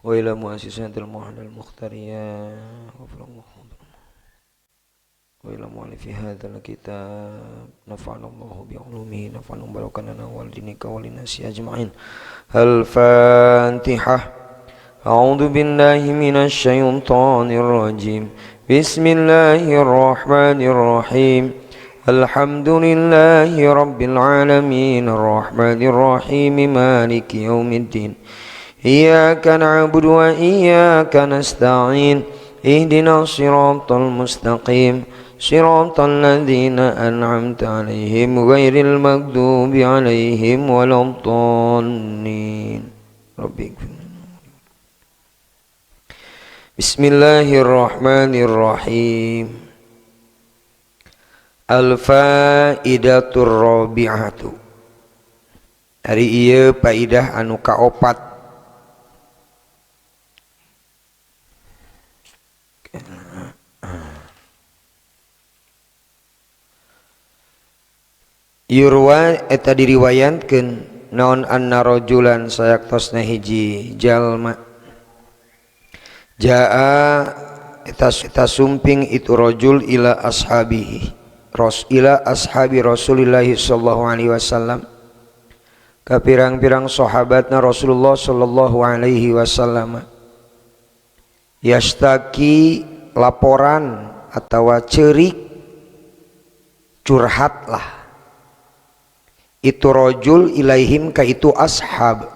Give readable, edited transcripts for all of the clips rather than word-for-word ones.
Wa ila muassisatil muhadal mukhtariyah wa ila mu'alifi hadzal kitab nafa'ana Allahu bi ulumihi nafa'an barakana wal dinika wal nasi ajma'in. Al-Fatihah. A'udzu billahi minasy syaithanir rajim. Bismillahirrahmanirrahim. Alhamdulillahi rabbil alamin arrahmanir rahim maliki yaumiddin. Iyyaka na'budu wa iyyaka nasta'in. Ihdinas siratal mustaqim. Siratal ladzina an'amta 'alaihim ghairil maghdubi 'alaihim waladdallin. Rabbi. Bismillahirrahmanirrahim. Al-faidatur rabi'atu. Ari ieu faidah anu kaopat. Yurwa eta diriwayatkeun naon anna rajulan sayaktosna hiji jalma jaa eta sumping itu rajul ila ashabihi ila ashabi Rasulillah sallallahu alaihi wasallam ka pirang-pirang sahabatna Rasulullah sallallahu alaihi wasallam yastaki laporan atawa cerik curhat lah itu rajul ilaihim ka itu ashab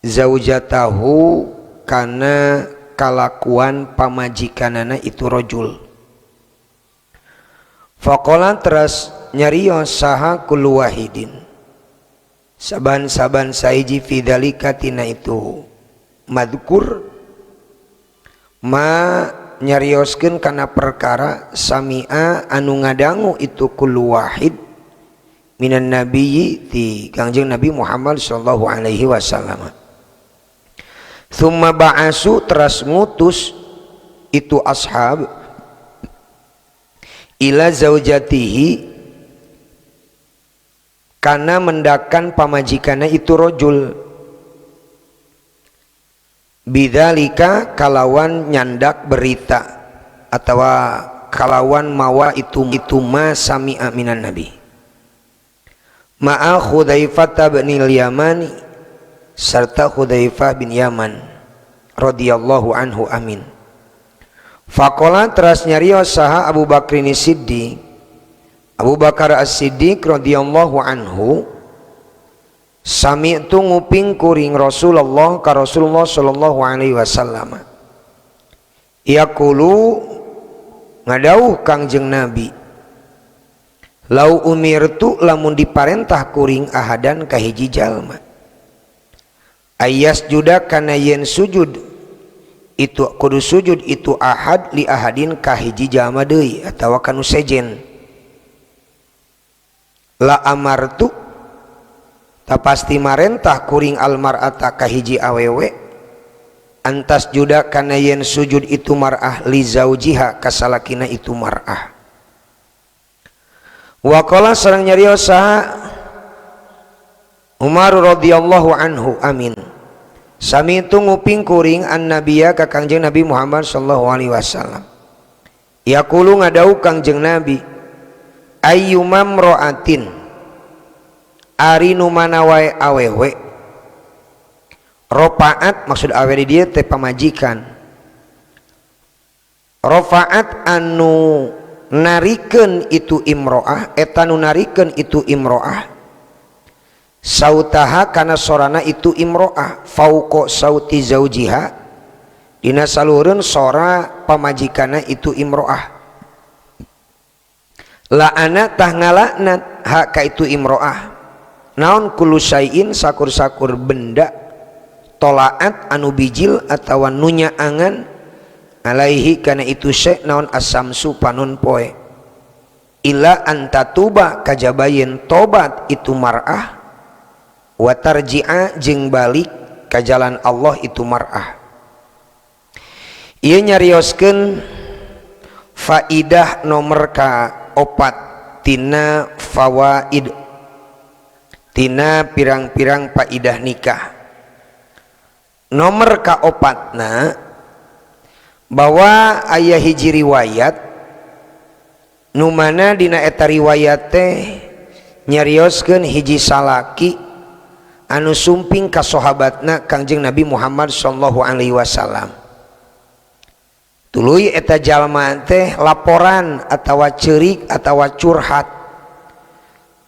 zaujatahu kana kalakuan pamajikanana itu rajul. Faqala teras nyarios saha kullu wahidin saban-saban saiji fi dzalika tina itu madkur ma nyarioskeun kana perkara sami'a anu ngadangu itu kullu wahid minan nabiyyi ti Kangjeng Nabi Muhammad sallallahu alaihi wasallam. Tsumma ba'asu teras ngutus itu ashab ila zaujatihi kana mendakan pamajikanna itu rajul bidzalika kalawan nyandak berita atawa kalawan mawa itu ma sami'a minan nabi ma'a Hudzaifah bin Yamani serta Hudzaifah bin Yaman radhiyallahu anhu amin. Faqala teras nyarios saha Abu Bakrin Siddiq Abu Bakar As-Siddiq radhiyallahu anhu sami'tu nguping kuring Rasulullah ka Rasulullah sallallahu alaihi wasallam yaqulu ngadauh Kangjeng Nabi lau umirtu lamun diparentah kuring ahadan ka hiji jalma ayas juda kana yen sujud itu kudu sujud itu ahad li ahadin ka hiji jalma deui atawa kanu sejen la amartu ta pasti marentah kuring almar'ata ka hiji awewe antas juda kana yen sujud itu mar'ah li zaujiha ka salakina itu mar'ah. Waqala sareng nyarios saha Umar radhiyallahu anhu amin sami itu nguping kuring an-nabiyya ka Kangjeng Nabi Muhammad sallallahu alaihi wasallam yaqulu ngadau Kangjeng Nabi ayyuma mra'atin ari nu mana wae awewe rofaat maksud awewe di dieu teh pamajikan rofaat anu narikeun itu imro'ah eta nu narikeun itu imro'ah sautaha kana sorana itu imro'ah fauqa sauti zaujiha dina salureun sora pamajikanna itu imro'ah la'ana tah ngalaknat hak ka itu imro'ah naon kullu syai'in sakur-sakur benda tolaat anu bijil atawa nunyaangan alaihi kana itu syai' naon asamsu panon poe illa antatuba kajabayen tobat itu mar'ah wa tarji'a jeung balik ka jalan Allah itu mar'ah. Ieu nyarioskeun faidah nomor ka opat tina fawaid tina pirang-pirang faidah nikah. Nomor kaopatna bahwa aya hiji riwayat nu mana dina eta riwayat teh nyarioskeun hiji salaki anu sumping ka sahabatna Kangjeng Nabi Muhammad sallallahu alaihi wasallam. Tuluy eta jalma teh laporan atawa ceurik atawa curhat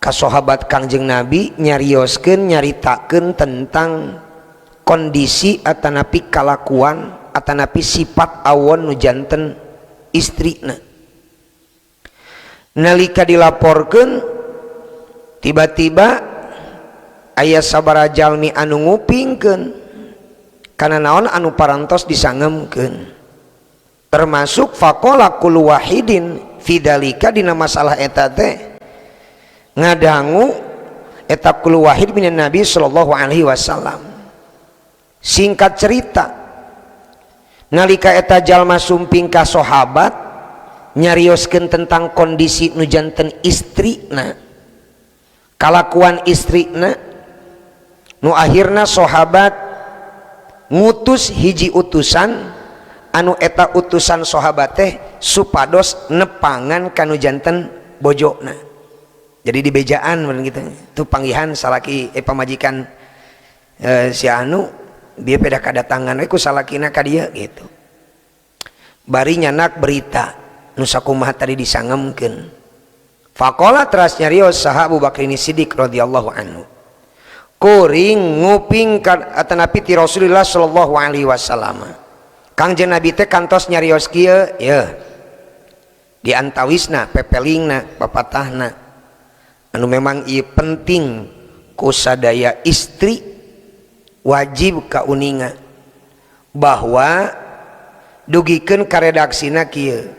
ka sahabat Kangjeng Nabi, nyarioskeun, nyaritakeun tentang kondisi atanapi kalakuan atanapi sifat awon nu janten istrina. Nalika dilaporkeun, tiba-tiba aya sabaraha jalmi anu ngupingkeun kana naon anu parantos disangemkeun, termasuk faqala kullu wahidin fidzalika, dina masalah eta teh ngadangu eta kullu wahid minan Nabi sallallahu alaihi wasallam. Singkat cerita, nalika eta jalma sumping ka sahabat nyarioskeun tentang kondisi nu janten istrina, kalakuan istrina, nu akhirna sahabat ngutus hiji utusan anu eta utusan sahabat teh supados nepangan kanu janten bojona. Jadi di bejaan gitu itu panggihan salaki pamajikan si anu dia peda kadatangan we ku salakina ka dieu gitu, bari nyanak berita nu sakumaha tadi disangemkeun. Faqala, teras nyarios saha Abu Bakar Siddiq radhiyallahu anhu, kuring nguping atanapi ti Rasulullah sallallahu alaihi wasallam, Kangjeng Nabi teh kantos nyarios kieu ye, di antawisna pepelingna papatahna anu memang ieu penting ku sadaya istri wajib kauninga, bahwa dugikeun ka redaksina kieu: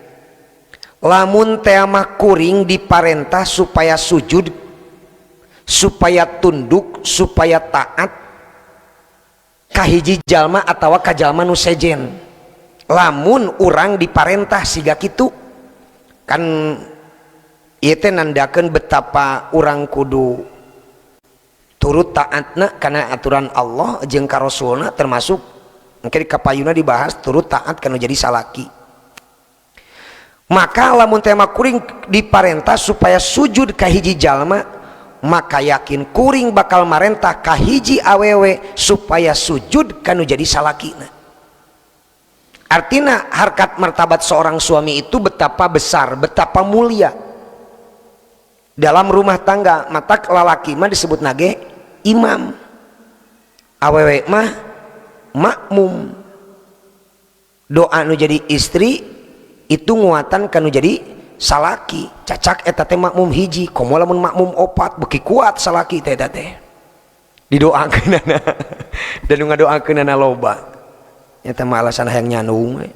lamun teh mah kuring diparentah supaya sujud, supaya tunduk, supaya taat ka hiji jalma atawa ka jalma nu sejen, lamun urang diparentah siga kitu kan ieu teh nandakeun betapa urang kudu turut taatna kana aturan Allah jeung ka Rasulna, termasuk engke di kapayuna dibahas turut taat kana jadi salaki. Maka lamun teh mah kuring diparentah supaya sujud ka hiji jalma, maka yakin kuring bakal marentah ka hiji awewe supaya sujud kanu jadi salakina. Artinya harkat martabat seorang suami itu betapa besar, betapa mulia dalam rumah tangga. Matak lalaki mah disebut nage imam, awewe mah makmum. Doa nu jadi istri itu nguatan kanu jadi salaki. Cacak eta teh makmum hiji, komo lamun makmum opat, beuki kuat salaki teh eta teh didoakeunana dan nu ngadoakeunana loba. Eta mah alasan hayang nyandung we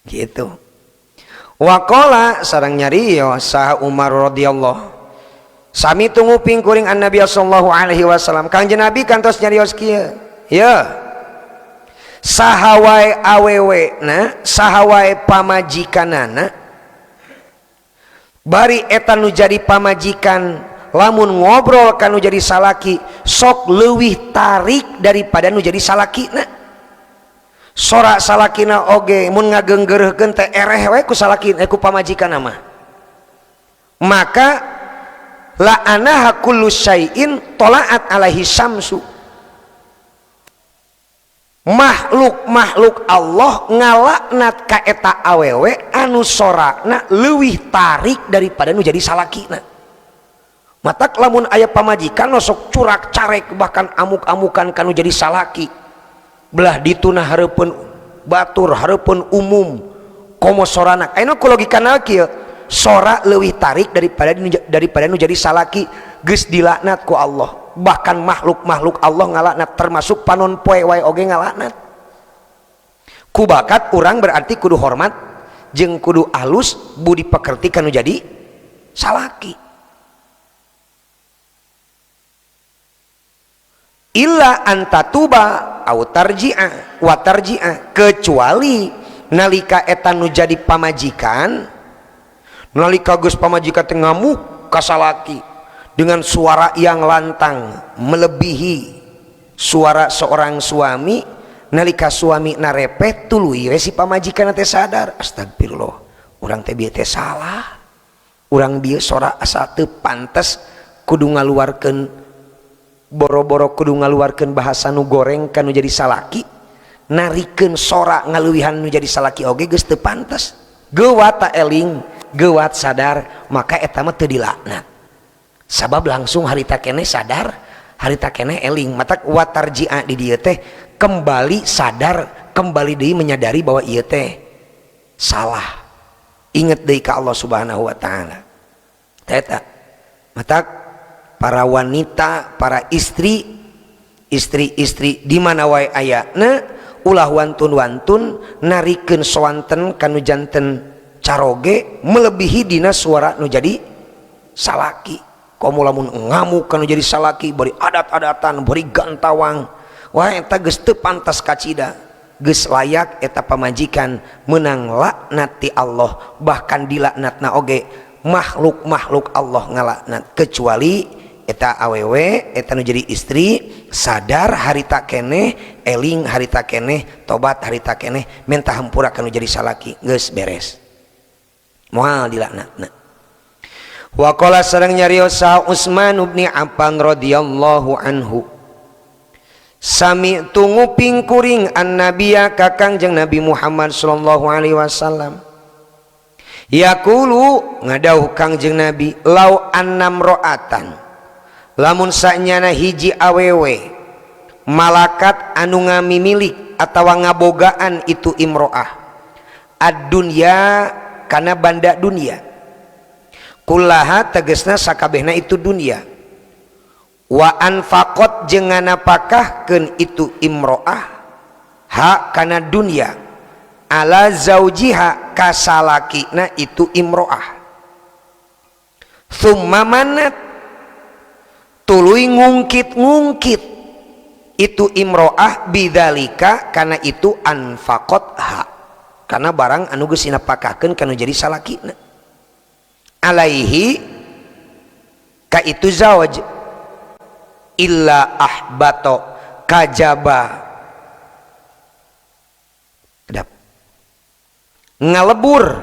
gitu. Waqala, sareng nyarios saha Umar radhiyallahu, sami nguping kuring an Nabi sallallahu alaihi wasallam, Kangjeng Nabi kantos nyarios kieu ya: saha wae awewe na, saha wae pamajikanana, bari eta nu jadi pamajikan lamun ngobrol kanu jadi salaki sok leuwih tarik daripada nu jadi salakina, sorak salakina oge mun ngagenggereuhkeun teh ereh we ku salaki ku pamajikan mah, maka la'anaha kullu syai'in tola'at alaihi syamsu, makhluk-makhluk Allah ngalaknat ka eta awewe anu sorakna leuwih tarik daripada nu jadi salakina. Matak lamun aya pamajikan sok curak carek, bahkan amuk-amukan kanu jadi salaki belah dituna hareupeun batur, hareupeun umum, komo sorana, ayeuna ku logikana kieu, sora leuwih tarik daripada daripada nu jadi salaki, geus dilaknat ku Allah. Bahkan makhluk-makhluk Allah ngalaknat, termasuk panon poe wae oge ngalaknat. Ku bakat urang berarti kudu hormat jeung kudu alus budi pekerti kanu jadi salaki. Illa antatuba au tarji'a wa tarji'a, kecuali nalika eta nu jadi pamajikan, nalika geus pamajikan teh ngamuk ka salaki dengan suara yang lantang melebihi Suara seorang suami, nalika suami narepet, tuluy we si pamajikan teh sadar, "Astagfirullah, urang teh bieu teh salah, urang bieu sora asa teu pantes, kudu ngaluarkeun, boro-boro kudu ngaluarkeun bahasa nu goreng kanu jadi salaki, narikeun sora ngaluwihan nu jadi salaki oge geus teu pantes." Geuwat ta eling, geuwat sadar, maka eta mah teu dilaknat, sabab langsung harita keneh sadar, harita keneh eling. Matak watarji'a di dieu teh kembali sadar, kembali deui menyadari bahwa ieu teh salah, inget deui ka Allah Subhanahu wa Taala. Eta matak para wanita, para istri, istri-istri di mana wae ayana, ulah wantun-wantun narikeun soanten kanu janten caroge melebihi dina suara nu jadi salaki. Komo lamun ngamuk kanu jadi salaki, bari adat-adatan, bari gantawang, wah, eta geus teu pantas kacida. Geus layak eta pamajikan menang laknat ti Allah, bahkan dilaknatna oge makhluk-makhluk Allah ngalaknat, kecuali eta awewe eta nu jadi istri sadar harita keneh, eling harita keneh, tobat harita keneh, minta hampura kanu jadi salaki, geus beres, moal dilaknatna. Waqala, sareng nyarios saha Utsman bin Affan radhiyallahu anhu, sami'tu, nguping kuring, an-nabiyya ka Kangjeng Nabi Muhammad sallallahu alaihi wasallam, yaqulu, ngadawuh Kangjeng Nabi, lau annamro'atan, lamun sanyana hiji awewe, malakat, anu ngamimilik atawa ngabogaan itu imro'ah, ad-dunya, kana banda dunia, kullaha, tegesna sakabehna itu dunia, wa anfaqot, jeung nganapakahkeun itu imro'ah, ha, kana dunia, ala zaujiha, kasalakina itu imro'ah, thumma manat, tuluy ngungkit-ngungkit itu imro'ah, bidzalika, kana itu anfaqot, ha, karena barang anu geus dinapakahkeun kanu jadi salakina, alaihi, ka itu zawaj, illa ahbato, kajaba kedap ngalebur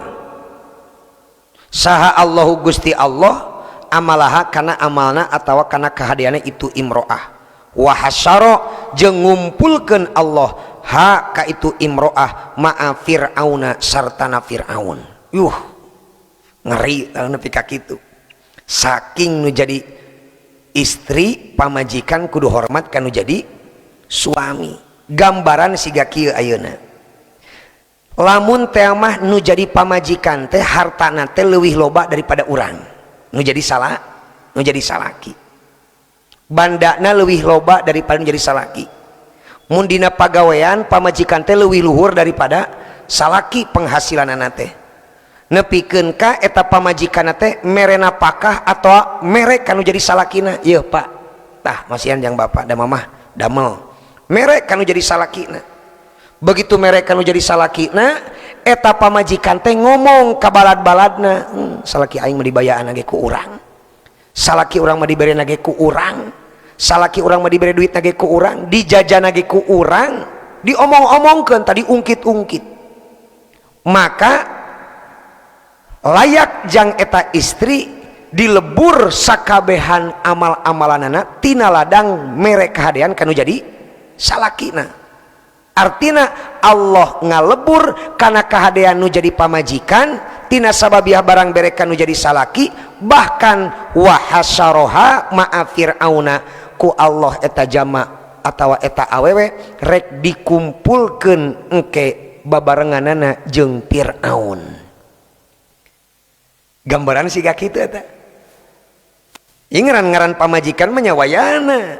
saha Allahu Gusti Allah amalaha, kana amalna atawa kana kahadeana itu imro'ah, wa hasyara, jeung ngumpulkeun Allah ha, ka itu imro'ah, ma'a fir'auna, sartana fir'aun. Yuh, ngeri nepi ka kitu. Saking nu jadi istri, pamajikan kudu hormat kanu jadi suami. Gambaran siga kieu ayeuna, lamun teh mah nu jadi pamajikan teh hartana teh leuwih loba daripada urang nu jadi salah, nu jadi salaki, bandana leuwih loba daripada nu jadi salaki, mun dina pagawean pamajikan teh leuwih luhur daripada salaki penghasilanana teh, nepikeun ka eta pamajikan teh mere napakah atau mere kanu jadi salakina, "Ieu Pak, tah masihan jang Bapak, da Mamah damel," mere kanu jadi salakina. Begitu mere kanu jadi salakina, eta pamajikan teh ngomong ka balad-baladna, "Salaki aing mah dibayaan ge ku urang, salaki urang mah dibere ge ku urang, salaki urang mah dibere duit ge ku urang, dijajana ge ku urang," diomong-omongkeun tadi, ungkit-ungkit, maka layak jang eta istri dilebur sakabehan amal-amalanana tina ladang mere kahadean kanu jadi salakina. Artina Allah ngalebur kana kahadean nu jadi pamajikan tina sababiah barang bere kanu jadi salaki. Bahkan wahasaroha ma'a fir'auna, ku Allah eta jama atawa eta awewe rek dikumpulkeun engke babarenganana jeung Fir'aun. Gambaran siga kitu eta. Ngaran-ngaran pamajikan mah nyawayana,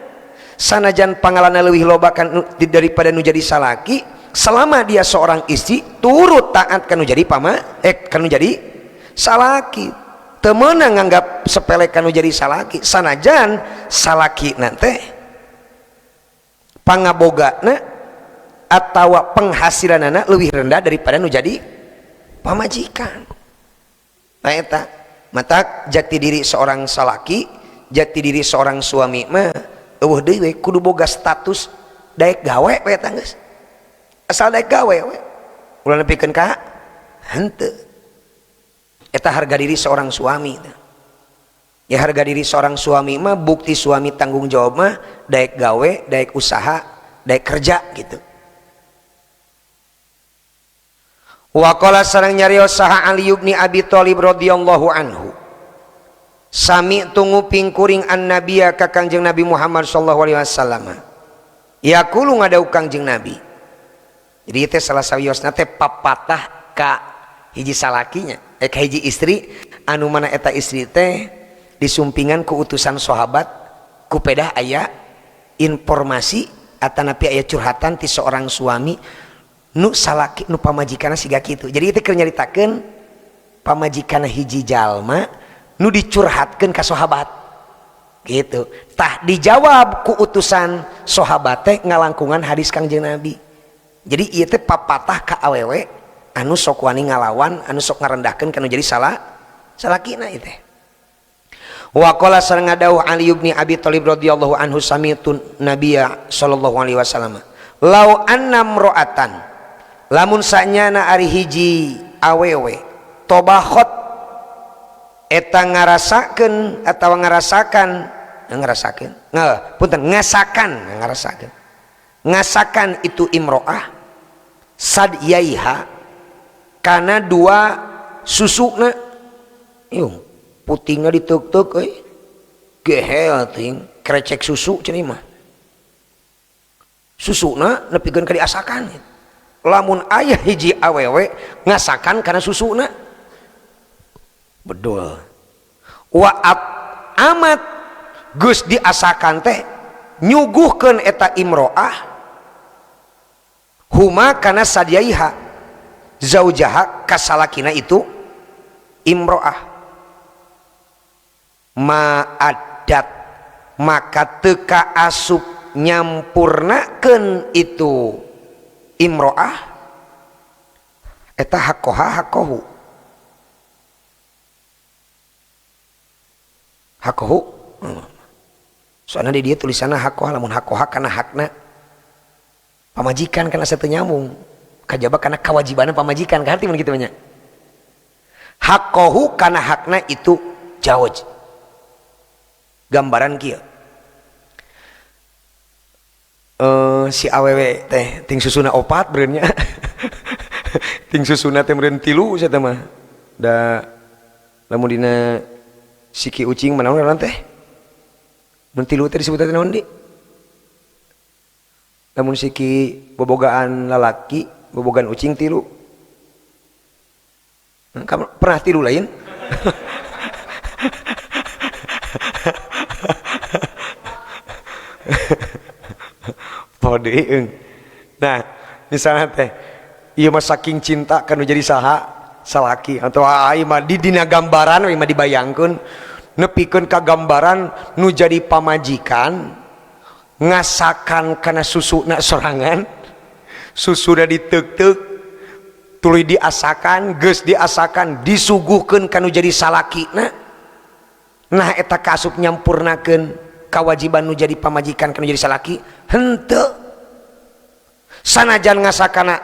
sanajan pangalana leuwih loba kan daripada nu jadi salaki, selama dia seorang istri turut taat kanu jadi pama eh kanu jadi salaki, teu meunang nganggap sepele kanu jadi salaki, sanajan salaki nanti pangabogana atau penghasilanana lebih rendah daripada nu jadi pamajikan. Nah, eta matak jati diri seorang salaki, jati diri seorang suami mah Eueuh deui we kudu boga status daek gawe we eta geus. Asal daek gawe we. Ulah nepikeun ka henteu. Eta harga diri seorang suami teh. Ya harga diri seorang suami mah bukti suami tanggung jawab mah daek gawe, daek usaha, daek kerja gitu. Wa qala sareng nyarios saha Ali bin Abi Thalib radhiyallahu anhu. Sami tunggu pingkuring an-nabiyya ka Kangjeng Nabi Muhammad sallallahu alaihi wasallam. Yaqulu ngadau Kangjeng Nabi. Jadi teh salah sawiosna teh papatah ka hiji salakinya, ka hiji istri anu mana eta istri teh disumpingan ku utusan sahabat ku pedah aya informasi atanapi aya curhatan ti seorang suami nu salaki nu pamajikanna siga kitu. Jadi itu keur nyaritakeun pamajikanna hiji jalma nu dicurhatkeun ka sahabat gitu. Tah dijawab ku utusan sahabat teh ngalangkungan hadis Kangjeng Nabi. Jadi ieu teh papatah ka awewe anu sok wani ngalawan, anu sok ngarendahkeun kana jadi salah salakina ieu teh. Wa qala sareng ngadawuh Ali bin Abi Thalib radhiyallahu anhu sami'tu nabiyya sallallahu alaihi wasallam. Lau anna mra'atan lamun sanyana ari hiji awewe tobakhot eta ngarasakeun atawa ngarasakan ngarasakeun punten ngasakan ngarasakeun ngasakan itu imro'ah sadyaiha kana dua susuna ieu putingna diteuk-teuk euy gehel ting krecek susu cenah mah susuna nepikeun ka diasakan. Lamun aya hiji awewe ngasakan kana susuna bedul wa amat geus diasakan teh nyuguhkeun eta imro'ah huma kana sadyaiha zaujaha kasalakina itu imro'ah ma'adat maka teka asup nyampurnakeun itu imro'ah eta hakoha hakohu hakohu soalnya di dia tulisanna hakoha lamun hakoha kana hakna pamajikan kana satu nyambung kajaba kana kewajibanna pamajikan ka hati mun kitu nya hakohu kana hakna itu jawaj gambaran kieu. Si awewe teh ting susuna opat beureunya ting susuna teh meureun tilu sia teh mah da lamun dina siki ucing mah naon ngaran teh mun tilu teh disebut teh naon di lamun siki bobogaan lalaki bobogaan ucing tilu kamu pernah tilu lain podeung. Nah, misalnya teh ieu mah saking cinta kanu jadi saha salaki atau ai mah di dina gambaran we mah dibayangkeun nepikeun ka gambaran nu jadi pamajikan ngasakan kana susuna sorangan susuna diteuk-teuk tuluy diasakan geus diasakan disuguhkeun kanu jadi salakina. Nah eta kaasup nyampurnakeun kewajiban nu jadi pamajikan kanu jadi salaki henteu sanajan ngasakana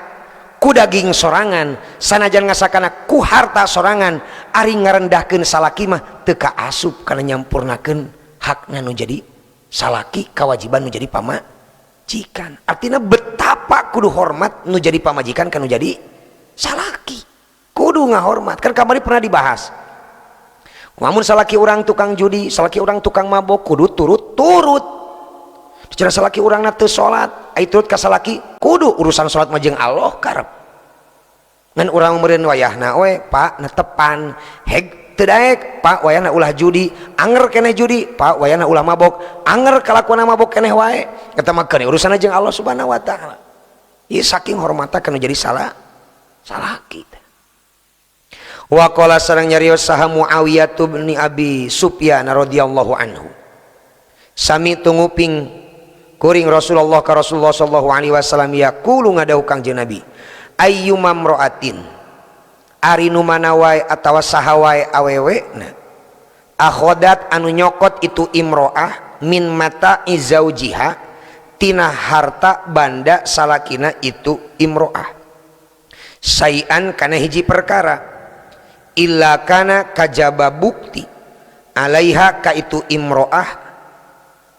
ku daging sorangan sanajan ngasakana ku harta sorangan ari ngarendahkeun salaki mah teu kaasup kana nyampurnakeun hakna nu jadi salaki kewajiban nu jadi pamajikan. Artinya betapa kudu hormat nu jadi pamajikan kanu jadi salaki kudu ngahormat kan kamari pernah dibahas. Namun salaki orang tukang judi, salaki orang tukang mabok, kudu turut-turut. Secara salaki orang na teu salat, ai turut ka salaki kudu urusan salat mah jeung Allah karep. Ngan urang meureun wayahna we, Pak, netepan, heg teu daek, Pak, wayahna ulah judi, anger keneh judi, Pak, wayahna ulah mabok, anger kalakuan mabok keneh wae. Eta mah keun urusanna jeung Allah Subhanahu wa taala. Ieu saking hormata kana jadi salah salaki. Wa qala sareng nyarios saha Muawiyah bin Abi Sufyan radhiyallahu anhu. Sami tunguping kuring Rasulullah ka Rasulullah sallallahu alaihi wasallam yaqulu ngadawuh Kangjeng Nabi ayyuma mra'atin ari nu mana wae atawa saha wae awewe na Akhodat anu nyokot itu imro'ah min mata'i zaujiha tina harta banda salakina itu imro'ah sayan kana hiji perkara illa kana kajaba bukti alaiha ka itu imro'ah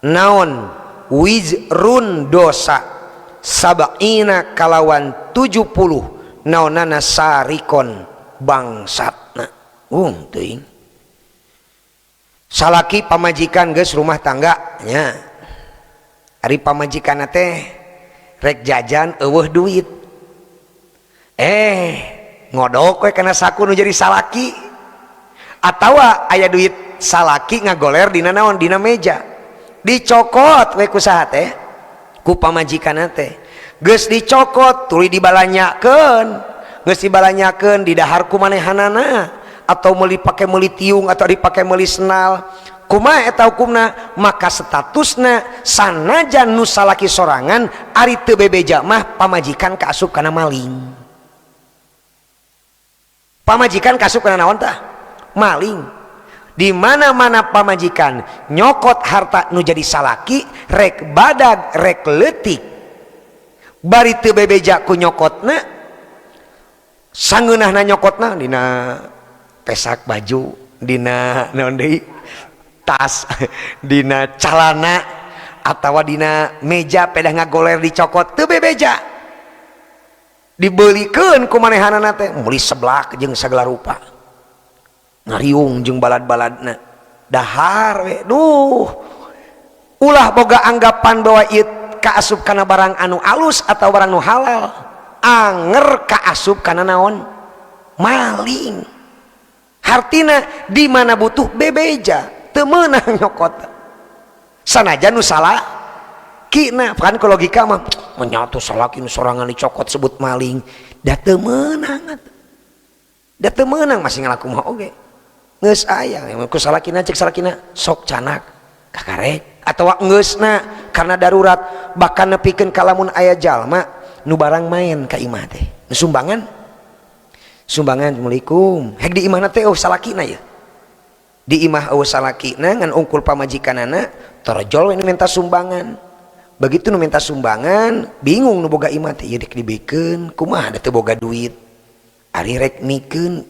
naon wizrun dosa sab'ina kalawan 70 naonana sarikon bangsatna. Teuing salaki pamajikan geus rumah tangga nya, ari pamajikan teh rek jajan eueuh duit, ngodok we kana saku nu jadi salaki atawa aya duit salaki ngagoler dina naon, dina meja, dicokot we ku saha teh, ku pamajikan teh. Geus dicokot tuluy dibalanyakeun, geus dibalanyakeun didahar ku manehanana atau meuli pake meuli tiung atau dipake meuli senal. Kumaha eta hukumna? Maka statusna sanajan nu salaki sorangan, ari teu bebeja mah pamajikan kaasup kana maling. Pamajikan kaasup kana naon tah? Maling. Di mana-mana pamajikan nyokot harta nu jadi salaki, rek badag rek leutik, bari teu bebeja ku nyokotna, sangeunahna nyokotna dina pesak baju, dina naon deui, tas, dina calana atawa dina meja pedah ngagoler dicokot teu bebeja, dibelikeun ku manehanana teh, meuli seblak jeung sagala rupa, ngariung jeung balad-baladna, dahar we. Duh, ulah boga anggapan bahwa ieu kaasup kana barang anu alus atau barang nu halal, anger kaasup kana naon? Maling. Hartina di mana butuh bebeja teu meunang nyokot sanajan nu salah kina. Kan kalau logika mah menyatu salaki nu sorangan dicokot sebut maling, da teu meunang atuh, da teu meunang masih ngalaku mah oge geus aya ku salakina, cek salakina sok canak kakarek atawa geusna karena darurat, bahkan nepikeun kalamun aya jalma nu barang main ka imah teh nu sumbangan sumbangan, "Assalamualaikum," hek di imahna teh oh salakina ya, di imah eueuh salakina ngan ungkul pamajikanana, torjol we nu minta sumbangan. Begitu nu minta sumbangan, bingung nu boga imah teh, ieu dek dibikeun kumaha, da teu boga duit, ari rek mikeun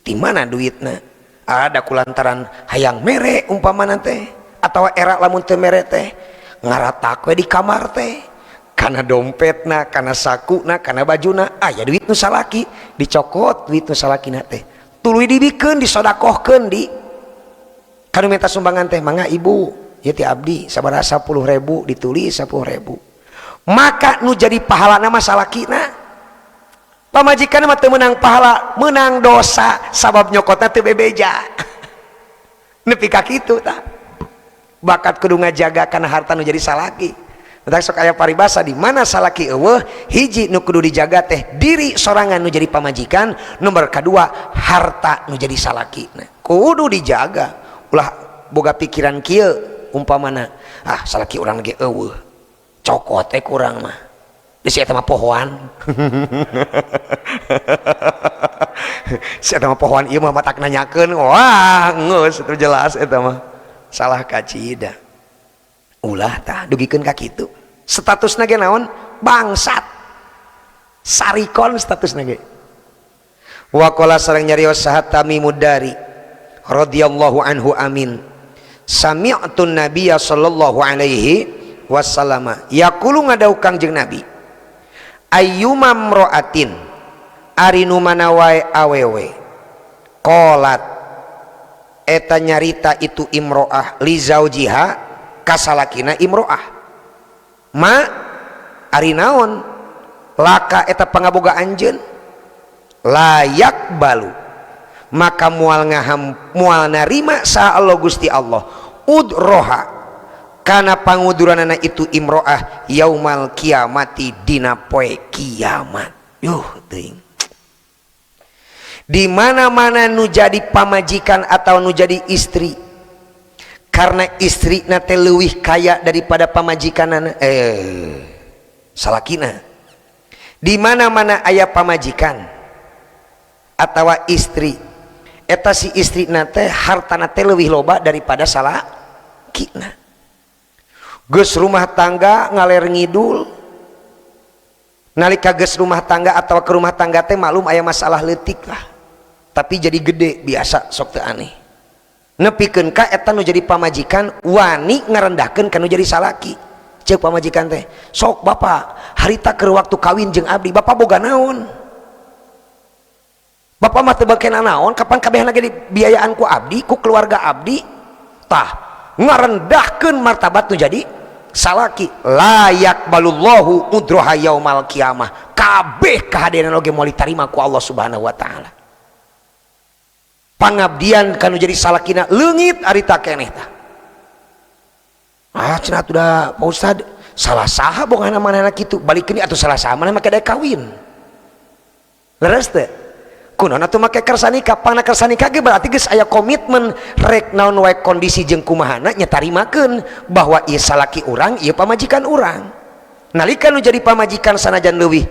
di mana duitna? Ada kulantaran hayang mere umpamana teh atau era lamun teu mere teh ngaratak we di kamar teh, kana dompetna, kana sakuna, kana bajuna aya duit nu salaki, dicokot duit nu salakina teh, tuluy dibikeun, disodakohkeun di kanu minta sumbangan teh, "Mangga Ibu, ieu ti abdi sabaraha 10.000," ditulis 10.000. Maka nu jadi pahalana mah salakina, pamajikan mah teu meunang pahala, meunang dosa sabab nyokotna teu bebeja. Nepi ka kitu tah bakat kudu ngajaga kana harta nu jadi salaki. Matak sok aya paribasa, di mana salaki eueuh, hiji nu kudu dijaga teh diri sorangan nu jadi pamajikan, nomor kedua harta nu jadi salaki. Nah, kudu dijaga, ulah boga pikiran kieu umpamana, "Ah, salaki urang ge eueuh, cokot teh kurang mah di si eta mah pohoan, si eta mah pohoan, ieu mah matak nanyakeun." Wah, geus itu jelas eta mah salah kacida. Ulah tah dugikeun ka kitu, statusna ge naon? Bangsat, sarikon statusna ge. Waqala sareng nyarios saha Tamimud Dari radhiyallahu anhu, amin, sami'tu nabiyya sallallahu alaihi wasallam yaqulu, ngadau Kangjeng Nabi, ayyuma mra'atin ari nu mana wae awewe, qalat eta nyarita itu imro'ah, li zaujiha kasalakina imro'ah, ma ari naon laka eta pangaboga anjeun, layak balu maka mual ngaham mual narima saha Allah Gusti Allah udroha kana panguduranana itu imro'ah yaumal kiamati dina poe kiamat. Yuh teuing, di mana-mana nu jadi pamajikan atau nu jadi istri, karena istri nate leuwih kaya daripada pamajikanana, salakina, di mana-mana aya pamajikan atau istri Eta si istrina teh hartana teh leuwih loba daripada salakina. Geus rumah tangga ngaler ngidul. Nalika geus rumah tangga atau ke rumah tangga teh maklum aya masalah leutik lah. Tapi jadi gede biasa sok teu aneh. Nepikeun ka eta nu jadi pamajikan wani ngarendahkeun ka nu jadi salaki. Ceuk pamajikan teh, sok bapak harita keur waktu kawin jeung abdi, bapak boga naon? Bapak mah teu bakena naon, kapan kabehna ge dibiayaan ku abdi, ku keluarga abdi. Tah, ngarendahkeun martabat nu jadi salaki. La yaqbalullahu udroha yaumal qiyamah. Kabeh kahadean oge moal ditarima ku Allah Subhanahu wa taala. Pangabdian kanu jadi salakina leungit ari ta keneh tah. Ah cenah atuh da Pak Ustad, salah saha bongana manehna kitu, balikeun atuh salah saha maneh make daek kawin. Leres teu? Kunaon atuh make kersa nikah, pangna kersa nikah ge berarti geus aya komitmen rek naon wae kondisi jeung kumahana nya tarimakeun bahwa ieu salaki urang, ieu pamajikan urang. Nalika nu jadi pamajikan sanajan leuwih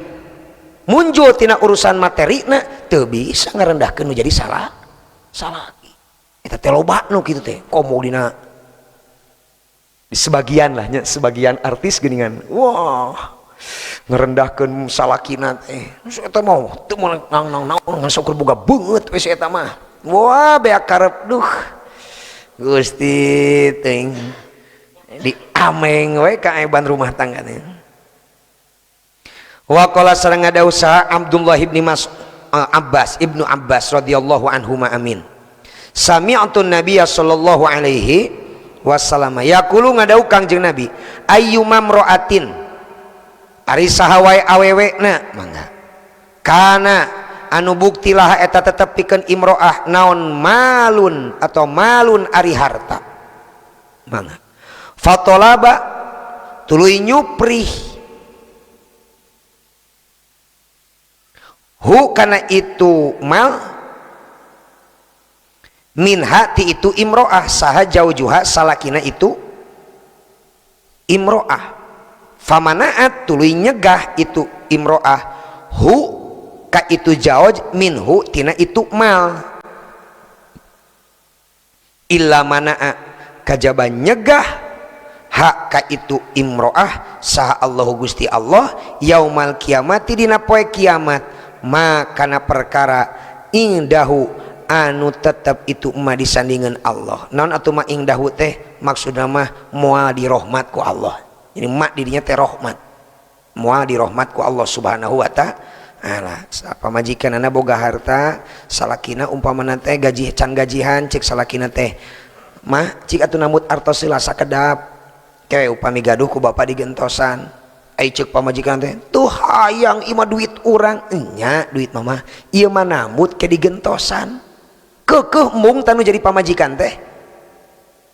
muncul tina urusan materina teu bisa ngarendahkeun nu jadi salah salaki. Eta teh loba nu kitu teh komo dina di sebagian lah nya, sebagian artis geuningan. Wah, ngerendahkeun salakina teh. Eta mah teu meunang naon ngan syukur boga beungeut we si eta mah. Wah, beak karep duh. Gusti teuing di ameng we kaeban rumah tangga teh. Wa qala sareng ada usaha Abdullah ibni Mas Abbas Ibnu Abbas radhiyallahu anhuma amin. Sami'tu Nabiyya sallallahu alaihi wasallam yaqulu ngadau Kangjeng Nabi ayyuma mra'atin ari saha wae awewe na mangga kana anu buktilah eta tetep pikeun imro'ah naon malun atau malun ari harta mangga fatolaba tuluy nyuprih hu kana itu mal min hati itu imro'ah saha jaujuha salakina itu imro'ah famanaat tuluy nyegah itu imro'ah hu ka itu jauj minhu tina itu mal illa mana'a kajaba nyegah hak ka itu imro'ah saha Allahu Gusti Allah yaumal kiamati dina poe kiamat ma kana perkara indahu anu tetep itu ma disandingan Allah naon atuh ma indahu teh maksudna mah moal dirohmat ku Allah. Jadi mak dirinya teh rahmat moal dirohmat ku Allah Subhanahu wa ta'ala. Pamajikanana boga harta salakina umpamana teh gaji can gajihan cek salakina teh mah cik atuh nambut artos heula sakedap ke upami gaduh ku bapa digentosan ai cek pamajikan teh tuh hayang ima duit urang nya duit mama ieu mah nambut ke digentosan keukeuh embung tanu jadi pamajikan teh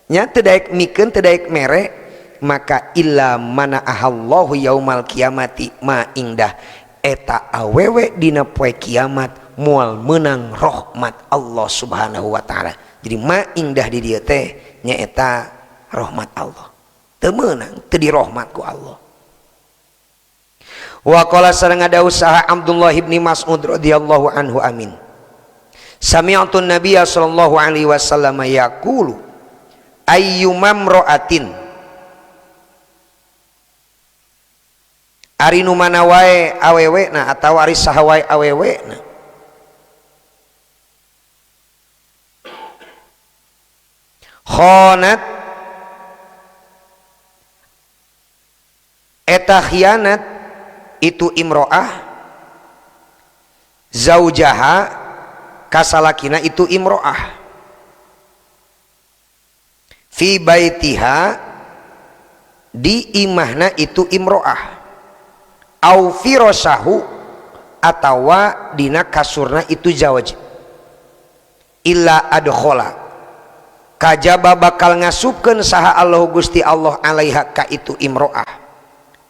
nya teu daek mikeun teu daek mere maka illa mana ahallahu yaumal kiamati ma indah eta awewe dina poe kiamat moal meunang rahmat Allah Subhanahu wa taala. Jadi ma indah di dieu teh nyaeta rahmat Allah teu meunang teu dirahmat ku Allah. Wa qala sareng ada usaha Abdullah ibni Mas'ud radhiyallahu anhu amin. Sami'tu Nabiyya sallallahu alaihi wasallam yaqulu ayyuma imra'atin ari nu mana wae awewe na atawa ari saha wae awewe na khonat eta khianat itu imro'ah zaujaha kasalakina itu imro'ah fi baitiha di imahna itu imro'ah au firosahu atawa dina kasurna itu zawaj illa adkhola kajaba bakal ngasupkeun saha Allah Gusti Allah alaiha ka itu imro'ah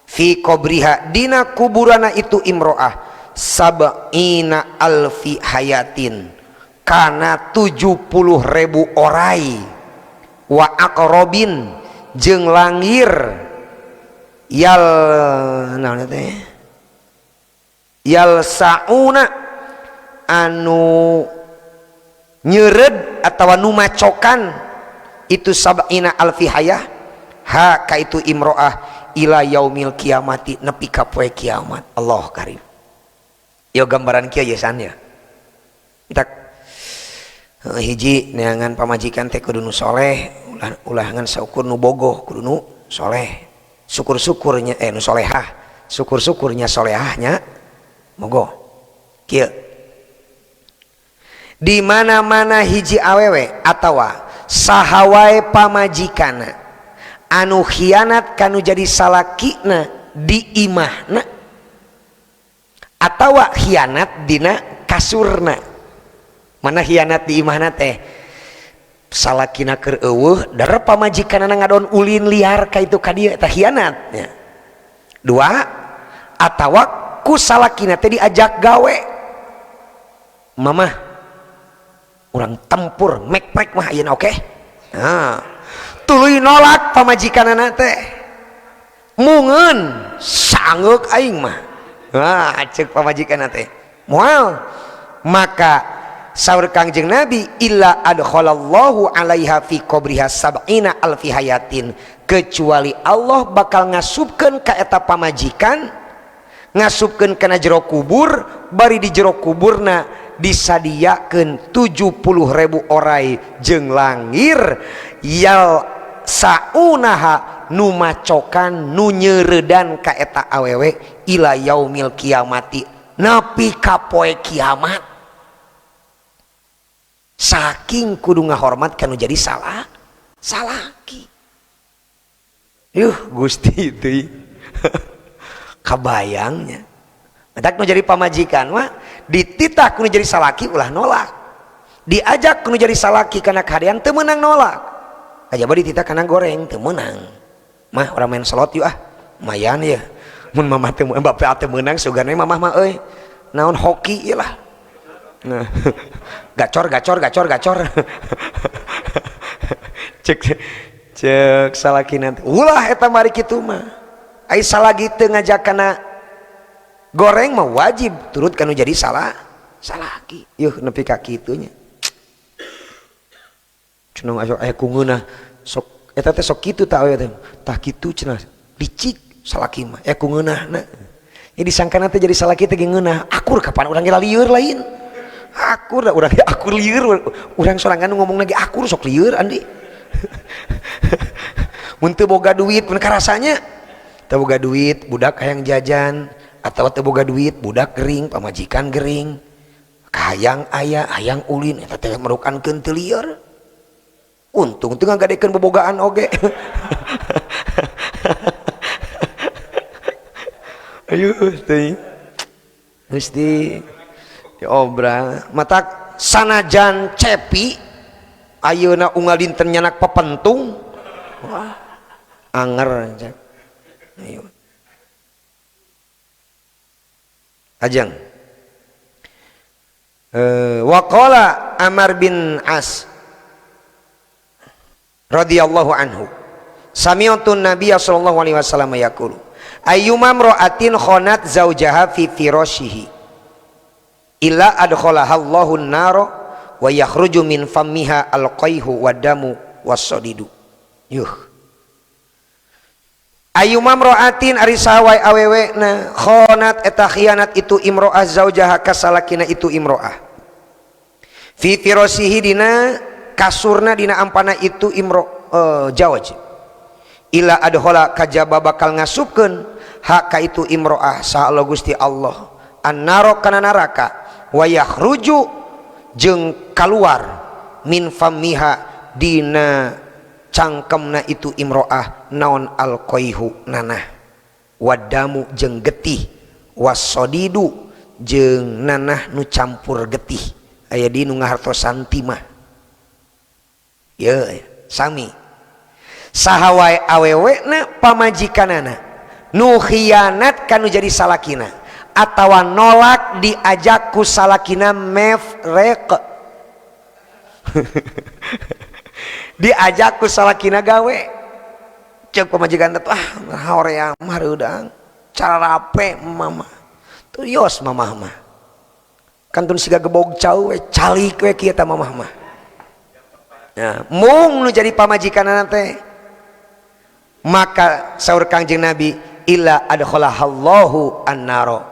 fi qabriha dina kuburana itu imro'ah sab'ina alfi hayatin kana 70.000 orai wa aqrabin jeung langir yal naon teh yal sauna anu Nyeureud atawa nu macokan itu sab'ina alfi hayah ha ka itu imro'ah ila yaumil kiamati nepi ka poe kiamat. Allah karim. Yo gambaran kieu ye san ya. Tak hiji neangan pamajikan teh kudu nu soleh, ulah ngan saukur nu bogoh, kudu nu soleh. Syukur-syukurnya nu solehah, syukur-syukurnya solehahnya mogo. Kieu. Di mana-mana hiji awewe atawa saha wae pamajikana anu khianat kanu jadi salakina di imahna atawa khianat dina kasurna. Mana khianat di imahna teh salakina keur eueuh dar pamajikanana ngadon ulin liar ka itu ka dieu eta khianat nya. Dua atawa ku salakina teh diajak gawe, mamah urang tempur mekprek mah ayeuna oke. Nah, tuluy nolak pamajikanana teh mungeun sangeuk aing mah. Nah, ceuk pamajikanana teh moal. Maka saur Kangjeng Nabi illa adkhalallahu alaiha fi qabriha sab'ina alfi hayatin, kecuali Allah bakal ngasupkeun ka eta pamajikan, ngasupkeun kana jero kubur, bari di jero kuburna disadiakeun 70.000 orai jeung langir yal saunaha nu macokan nu nyeuredan ka eta awewe ila yaumil kiamati nepi ka poe kiamat. Saking kudu ngahormat kanu jadi salah salaki. Yuh Gusti teuing. Kabayangnya matak nu jadi pamajikan mah dititah kudu jadi salaki ulah nolak, diajak kudu jadi salaki kana kahadean teu meunang nolak, kajaba dititah kana goreng teu meunang mah urang main slot yuk ah lumayan ya mun mamah teu bapak teu meunang sugane mamah mah euy naon hoki ieu lah. Nah, gacor gacor gacor gacor. Cek cek salaki nanti ulah eta mari kitu mah ai salagi teu ngajak kana goreng mah wajib turut kanu jadi salah salaki. Yuh nepi ka kitunya cenah aya aya ku ngeunah sok eta teh sok kitu tah aya teh tah kitu cenah licik salaki mah aya ku ngeunahna. Jadi sangkana teh jadi salaki teh ngeunah akur kapan urang ge lieur lain akur da urang akur lieur urang sorangan ngomong lagi akur sok lieur andi. Mun teu boga duit mun karasanya teu boga duit budak hayang jajan atau teu boga duit budak gering pamajikan gering kahayang aya hayang ulin eta teh merukankeun teu lieur. Untung teu ngagadekeun bobogaan oge. Ayuh teuing Gusti diobral matak sanajan cepi ayeuna unggal dinten nyanak pepentung wah anger ayo ajeng. Waqala Amr bin As radhiyallahu anhu sami'tu Nabiy sallallahu alaihi wasallam yaqulu ayyuma imra'atin khanat zawjaha fi firashihi illa adkhalaha Allahu an-nara wa yakhruju min fammiha al-qayhu wad-damu was-sadidu. Yuh. Ayyuma imra'atin ari saha wae awewe na khanat eta khianat itu imro'ah zaujaha kasalakina itu imro'ah fi firasihi dina kasurna dina ampana itu imro jawaj illa adkhala kajaba bakal ngasupkeun hak ka itu imro'ah saha Allah Gusti Allah an-nara kana neraka wa yakhruju jeung kaluar min fammiha dina cangkemna itu imro'ah naon alqaihu nanah wadamu jeung getih wasodidu jeung nanah nu campur getih aya di nu ngahartosan timah ye sami saha wae awewena pamajikanana nu khianat kanu jadi salakina atawa nolak diajak ku salakina mefrek diajak ku salakina gawe cek pamajikan teh ah hoream hareudang cara rape mama tuh yos mamah mah Kantun siga gebog cau we calik we kieu ta mamah mah. Nah, mung nu jadi pamajikanana teh. Maka saur Kangjeng Nabi, illa adkhalahallahu annaro,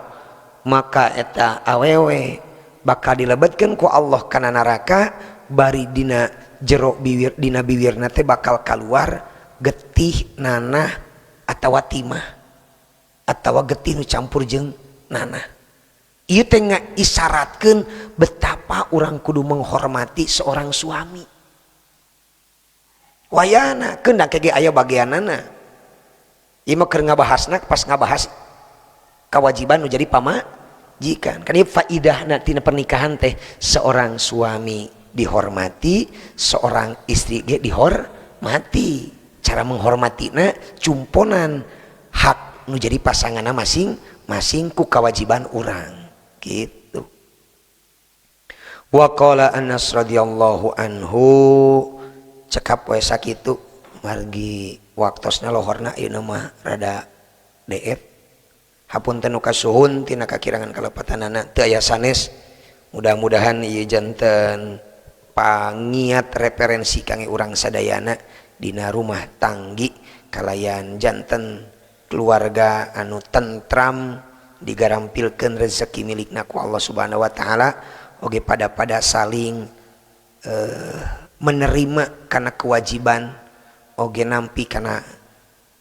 maka eta awewe bakal dilebetkeun ku Allah kana neraka, bari dina jero biwir, dina biwirna teh bakal keluar getih nanah atawa timah atawa getih nu campur jeung nanah. Ieu teh ngaisaratkeun betapa urang kudu menghormati seorang suami. Wayana keun da ge aya bagianana. Ieu mah keur ngabahasna pas ngabahas kewajiban nu jadi pamajikan. Kan ieu faidahna tina pernikahan teh, seorang suami dihormati, seorang istri ge dihormati. Cara menghormatina cumponan hak nu jadi pasanganna masing-masing ku kewajiban urang gitu. Wa qala Anas radhiyallahu anhu, cekap we sakitu margi waktosna lohorna ieu mah rada DF. Hapunten nu kasuhun tina kakirangan kalepatanana, teu aya sanes. Mudah-mudahan ieu janten pangiat referensi kangge urang sadayana dina rumah tanggi, kalayan janten keluarga anu tentram, digarampilkeun rezeki milikna ku Allah Subhanahu wa taala, oge pada-pada saling menerima karena kewajiban, oge nampi karena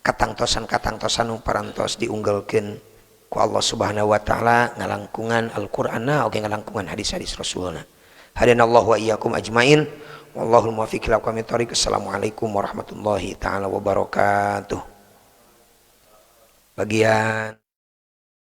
katangtosan-katangtosan nu parantos diunggelkeun ku Allah Subhanahu wa taala, ngalangkungan Al-Qur'anna oge ngalangkungan hadis-hadis Rasulna. Hadanallahu wa iyyakum ajmain, wallahul muwaffiq ila aqwamit thoriq. Assalamualaikum warahmatullahi taala wabarakatuh. Bagian